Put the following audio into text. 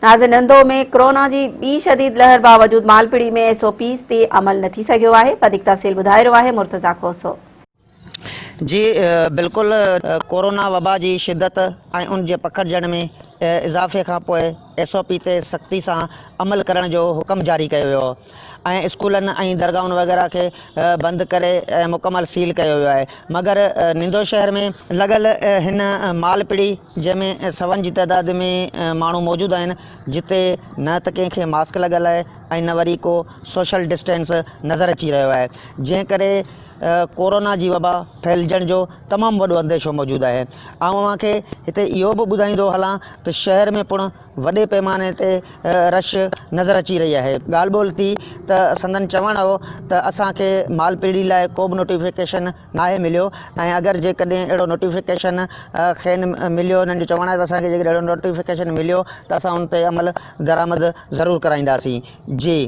ناظرين نندو ۾ ڪرونا جي ٻي شديد لهر باوجود مالپڙي ۾ ايس او پيز تي عمل نه ٿي سگهيو آهي، وڌيڪ تفصيل ٻڌائي رهيو آهي مرتضيٰ کوسو. جي بلڪل ڪورونا وبا جي شدت ۽ ان جي پکڙجڻ ۾ اضافي کان پوء ايس او پي تي سختي سان عمل ڪرڻ جو حڪم جاري ڪيو ويو ۽ اسڪولن ۽ درگاهن وغيره کي بند ڪري مڪمل سيل ڪيو ويو آهي مگر نندو شهر ۾ لڳل هن مال پڙي جنهن ۾ سون جي تعداد ۾ ماڻهو موجود آهن جتي نه ته ڪنهن کي ماسڪ لڳل آهي ۽ نه وري ڪو سوشل ڊسٽينس نظر اچي رهيو آهي جنهن ڪري ڪورونا جي وبا ڦهلجڻ جو تمام وڏو انديشو موجود آهي آئون اوهان کي هتي اهو به ٻڌائيندو هلان ته شهر ۾ پڻ وڏي پيماني تي رش نظر اچي رهي آهي. ڳالهه ٻولهه ٿي ته سندن چوڻ هو ته اسان کي مال پيڙهي لاء ڪو به نوٽيفڪيشن ناهي مليو ۽ اگر جيڪڏهن اهڙو نوٽيفڪيشن کين مليو انهن جو چوڻ آهي ته اسان کي جيڪڏهن اهڙو نوٽيفڪيشن مليو ته اسان ان تي عمل درآمد ضرور ڪرائينداسين. جي.